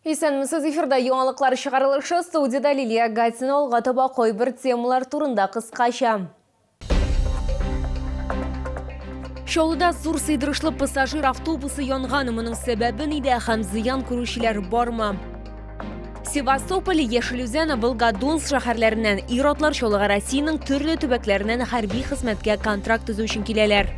Исәнмесез, эфирда яңалыклар чыгарылышы, студиядә Лилия Гатина. Алга таба кайбер темалар турында кыскача. Чаллыда зур сыйдырышлы пассажир автобусы янган. Моның сәбәбе нидә һәм зыян күрүчеләр бармы? Севастополь, Яшел Үзән, Волгодонск шәһәрләреннән ир-атлар Чаллыга Россиянең төрле төбәкләреннән хәрби хезмәткә контракт төзү өчен киләләр.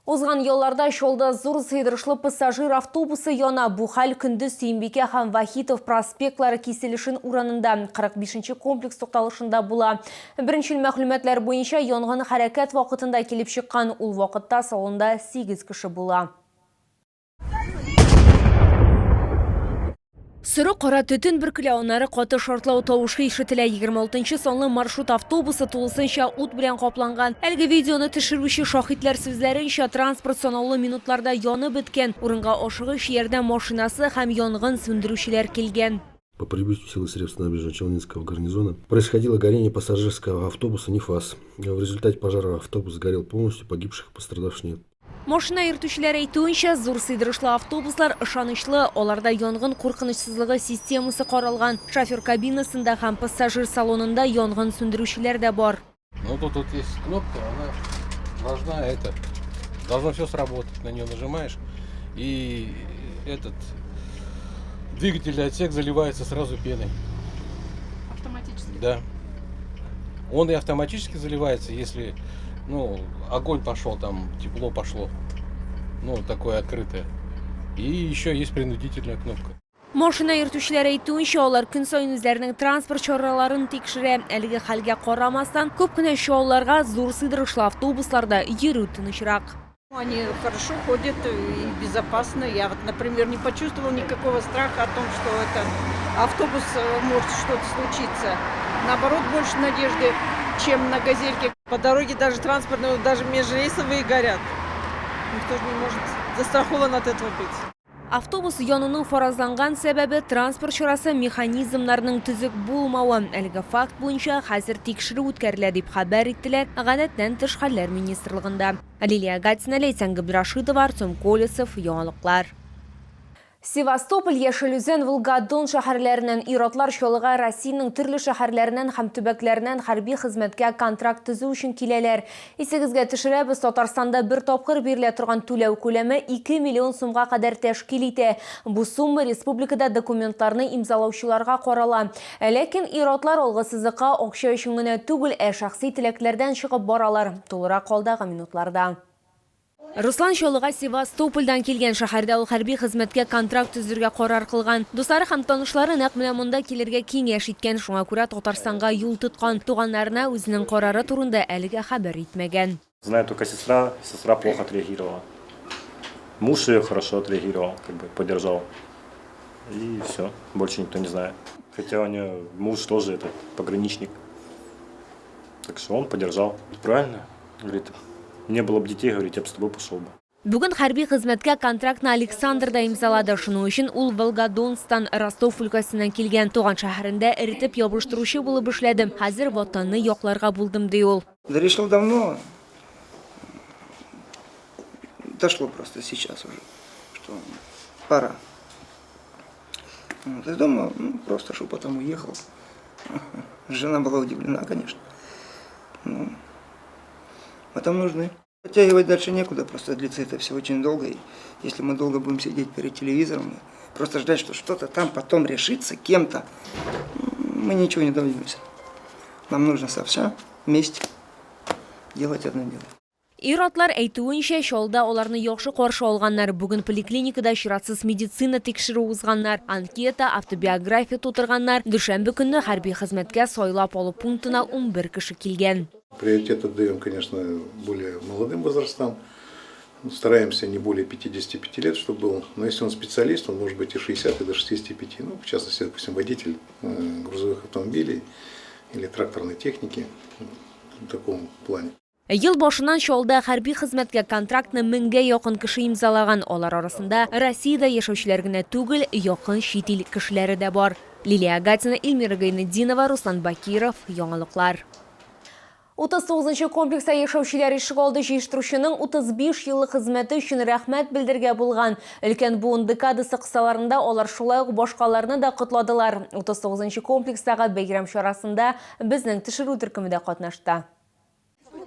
Узган елларда Чаллыда зур сыйдырышлы пассажир автобусы яна. Бу хәл көндез Сөембикә һәм Вахитов проспектлары киселешен уранында, 45 нче комплекс тукталышында була. Беренчел мәгълүматлар буенча, янгын хәрәкәт вакытында килеп чыккан. Ул вакытта салонда сигез кеше була. Соры кара төтен бөркелә, аннары каты шартлау тавышы ишетелә. 26 санлы маршрут автобусы тулысынча ут белән капланган. Әлеге видеоны төшерүче шаһитләр сүзләренчә, транспорт санаулы минутларда янып беткән. Урынга ашыгыч ярдәм машинасы һәм янгын сүндерүчеләр килгән. По прибытию сил и средств Набережно-Челнинского гарнизона происходило горение пассажирского автобуса «Нефаз». В результате пожара автобус сгорел полностью, погибших и пострадавших нет. Машина йөртүчеләр әйтүенчә, зур сыйдырышлы автобуслар ышанычлы, аларда янгын куркынычсызлыгы системасы каралган. Шофер кабинасында һәм пассажир салонында янгын сүндерүчеләр дә бар. Ну тут вот есть кнопка, она должна это, должно все сработать, на нее нажимаешь, и этот двигательный отсек заливается сразу пеной. Автоматически? Да. Он и автоматически заливается, если, ну, огонь пошел, там тепло пошло, ну, такое открытое. И еще есть принудительная кнопка. Машина йөртүчеләр әйтүенчә, алар көн саен үзләренең транспорт чараларын тикшерә. Әлеге хәлгә карамастан, күп кенә чаллыларга зур сыйдырышлы автобусларда йөрү тынычрак. Они хорошо ходят и безопасно. Я вот, например, не почувствовала никакого страха о том, что этот автобус может что-то случиться. Наоборот, больше надежды, чем на газельке. По дороге даже транспортные, даже межрейсовые горят. Никто же не может застрахован от этого быть. Автобус януның фаразланган сәбәбе транспорт чарасы механизмнарының төзек булмавы. Әлеге факт буенча хәзер тикшерү үткәрелә, дип хәбәр иттеләр Гадәттән тыш хәлләр министрлыгында. Лилия Гатина, Ләйсән Габдрашитова, Артем Колесов, Яңалыклар. Севастополь, Яшел Үзән, Волгодон шәһәрләреннән ир-атлар Чаллыга Россиянең төрле шәһәрләреннән һәм төбәкләреннән хәрби хезмәткә контракт төзү өчен киләләр. Исегезгә төшерәбез, Татарстанда бер тапкыр бирелә торган түләү күләме 2 миллион сумга кадәр тәшкил итә. Бу сумма республикада документларны имзалаучыларга карала. Ләкин ир-атлар алгы сызыкка акча өчен генә түгел, ә шәхси теләкләрдән чыгып баралар. Тулырак алдагы минутларда. Руслан Чаллыга Севастопольдән килгән. Шәһәрдә ул хәрби хезмәткә контракт төзергә карар кылган. Дуслары һәм танышлары нәкъ менә монда килергә киңәш иткән, шуңа күрә Татарстанга юл тоткан. Туганнарына үзенең карары турында әлегә хәбәр итмәгән. Знаю только сестра, сестра плохо отреагировала. Муж ее хорошо отреагировал, как бы поддержал. И все, больше никто не знает. Хотя у нее муж тоже этот пограничник. Так что он поддержал. Правильно, говорит, не было бы детей, говорит, я бы с тобой пошел бы. Бүген хәрби хезмәткә контрактны Александр да имзалады. Шуның өчен ул Волгодонсктан, Ростов өлкәсеннән килгән. Туган шәһәрендә эретеп ябыштыручы булып эшләдем. Хәзер Ватанны якларга булдым, ди ул. Да решил давно, дошло просто сейчас уже, что пора. Вот, из дома, ну, просто шепотом уехал. Жена была удивлена, конечно. Ну, мы там нужны. Оттягивать дальше некуда, просто длится это все очень долго. И если мы долго будем сидеть перед телевизором, просто ждать, что что-то там потом решится кем-то, мы ничего не добьемся. Нам нужно сообща, вместе делать одно дело. Ир-атлар әйтүенчә, Чаллыда аларны яхшы каршы алганнар. Бүген поликлиникада чиратсыз медицина тикшерүе узганнар, анкета, автобиография тутырганнар. Дүшәмбе көнне хәрби хезмәткә сайлап алу пунктына 11 кеше килгән. Приоритет отдаем, конечно, более молодым возрастам. Стараемся не более 55 лет, чтобы был. Но если он специалист, он может быть и 60, и до 65. Ну, в частности, допустим, водитель э, грузовых автомобилей или тракторной техники в таком плане. Ел башыннан Чаллыда хәрби хезмәткә контрактны меңгә якын кеше имзалаган. Алар арасында Россиядә яшәүчеләр генә түгел, якын чит ил кешеләре дә бар. Лилия Агатина, Эльмира Гайнетдинова, Руслан Бакиров, Яңалыклар. 39 нчы комплекста яшәүчеләр ишегалды җыештыручының 35 еллык хезмәте өчен рәхмәт белдергә булган. Өлкән буын декадасы кысаларында алар шулай ук башкаларны да котладылар. 39 нчы комплекстагы бәйрәм чарасында безнең төшерү төркеме дә катнашты.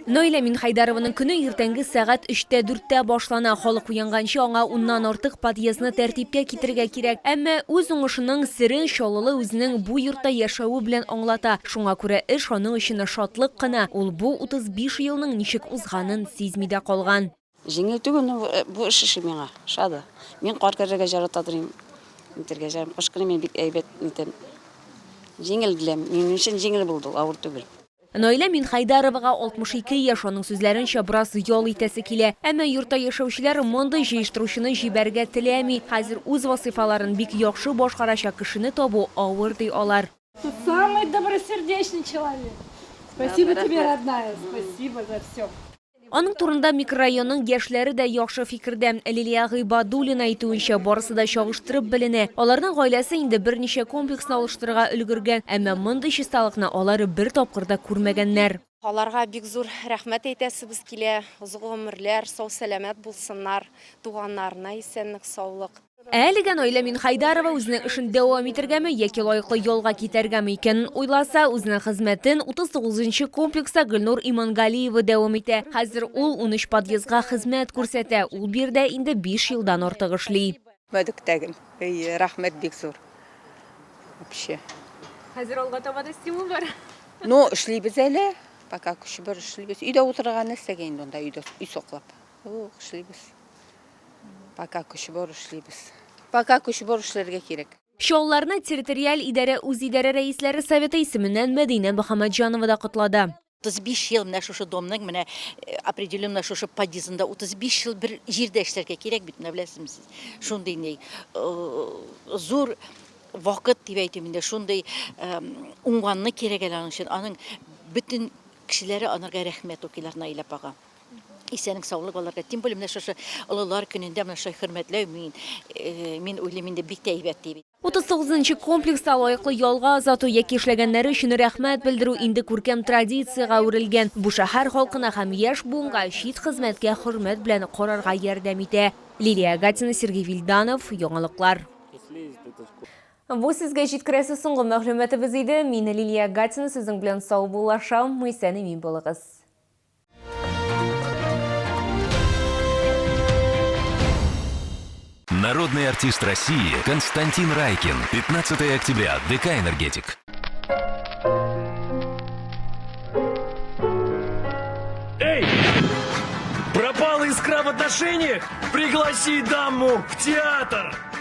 Наилә Минхәйдәрованың көне иртәнге сәгать өчтә дүрттә башлана. Халык уянганчы аңа уннан артык подъездны тәртипкә китерергә кирәк. Әмма үз уңышының серен Чаллылы үзенең бу йортта яшәве белән аңлата. Шуңа күрә эш аның өчен шатлык кына, ул бу 35 елның ничек узганын сизми дә калган. Җиңел түгел, но бу эш эше миңа ошады. Мин кар керергә җаратадыр идем, нитәргә җарам. Кыш көне мин бик әйбәт нитәм. Җиңел беләм, минем өчен җиңел булды ул, авыр түгел. Наилә Минхәйдаровага 62 яшь, аның сүзләренчә, бераз ял итәсе килә. Әмма йортта яшәүчеләр мондый җыештыручыны җибәрергә теләми. Хәзер үз вазыйфаларын бик яхшы башкарачак кешене табу авыр, ди алар. Ты самый добросердечный человек. Спасибо тебе, родная, спасибо за все. Аның турында микрорайонның яшьләре дә яхшы фикердә. Лилия Гыйбадуллина әйтүенчә, барысы да чагыштырып беленә. Аларның гаиләсе инде берничә комплексны алыштырырга өлгергән, әмма мондый чисталыкны алар бер тапкыр да күрмәгәннәр. Аларга бик зур рәхмәт әйтәсебез килә. Озын гомерләр, сау-сәламәт булсыннар, туганнарына исәнлек-саулык. Ә әлегә Наилә Минхайдарова үзенең эшен дәвам итергәме яки лаеклы ялга китәргәме икәнен уйласа, үзенең хезмәтен 39 нчы комплекста Гөлнур Имангалиева дәвам итә. Хәзер ул 13 подъездга хезмәт күрсәтә. Ул биредә инде биш елдан артык эшли. Мәдек тәгел. Әйе, рәхмәт бик зур. Вообще. Хәзер алга таба да стимул бар. Ну, эшлибез әле. Пока көч бар, эшлибез. Өйдә утырырга нәрсәгә инде анда өйдә өй саклап. Юк, эшлибез. Пока көч бар, эшлибез. Пока көч бар, эшләргә кирәк. Чалларны территориаль идарә үзидарә рәисләре советы исеменнән Мәдинә Мөхәммәтҗанова да котлады. 35 ел менә шушы домның менә определенно шушы подъездында 35 ел бер җирдә эшләргә кирәк бит, менә беләсезме сез. Шундый ни зур вакыт дип әйтим инде, шундый уңганлык кирәк әле аның өчен. Аның бөтен кешеләре анарга рәхмәт укыйлар Наилә апага. Исәнлек, саулык аларга. Тем более менә шушы олылар көнендә менә шулай хөрмәтләү мин, э, мин уйлыйм инде бик тә әйбәт дип. 39 нчы комплекста лаеклы ялга озату яки эшләгәннәре өчен рәхмәт белдерү инде күркәм традициягә әверелгән. Бу шәһәр халкына һәм яшь буынга чит хезмәткә хөрмәт белән карарга ярдәм итә. Лилия Гатина, Сергей Вильданов, Яңалыклар. Бу сезгә җиткерәсе соңгы мәгълүматыбыз иде. Мин Лилия Гатина сезнең белән саубуллашам. Исән-имин булыгыз. Народный артист России Константин Райкин. 15 октября. ДК «Энергетик». Эй! Пропала искра в отношениях? Пригласи даму в театр!